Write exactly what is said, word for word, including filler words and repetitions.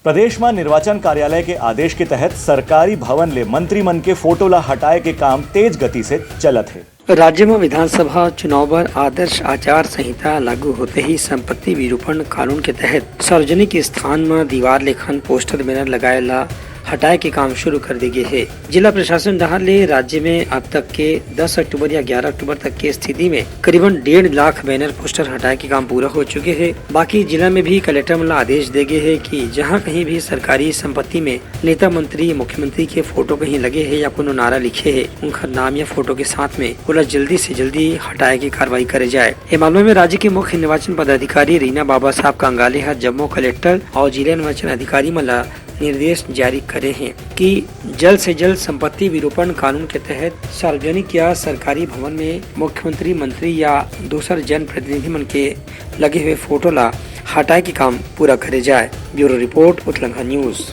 प्रदेश म निर्वाचन कार्यालय के आदेश के तहत सरकारी भवन ले मंत्री मन के फोटो ला हटाए के काम तेज गति से चलत हे। राज्य म विधानसभा चुनाव बर आदर्श आचार संहिता लागू होते ही संपत्ति विरूपण कानून के तहत सार्वजनिक स्थान म दीवार लेखन पोस्टर बैनर लगाए ला हटाए के काम शुरू कर दे गे हे। जिला प्रशासन डहार ले राज्य में अब तक के दस अक्टूबर या ग्यारह अक्टूबर तक के स्थिति में करीबन डेढ़ लाख बैनर पोस्टर हटाए के काम पूरा हो चुके हे। बाकी जिला में भी कलेक्टर मन ला आदेश दे गे हे कि जहां कहीं भी सरकारी संपत्ति में नेता मंत्री, मुख्यमंत्री के फोटो कहीं लगे हे या कोनो नारा लिखे हे, उनकर नाम या फोटो के साथ में ओला जल्दी से जल्दी हटाए के कार्रवाई करे जाए। ए मामला में राज्य के मुख्य निर्वाचन पदाधिकारी रीना बाबा साहब कंगाले ह जम्मो कलेक्टर और जिला निर्वाचन अधिकारी मन ला निर्देश जारी करे हे कि जल्द से जल्द संपत्ति विरूपण कानून के तहत सार्वजनिक या सरकारी भवन में मुख्यमंत्री, मंत्री या दूसर जनप्रतिनिधि मन के लगे हुए फोटो ला हटाए के काम पूरा करे जाए। ब्यूरो रिपोर्ट, उतलंघा न्यूज।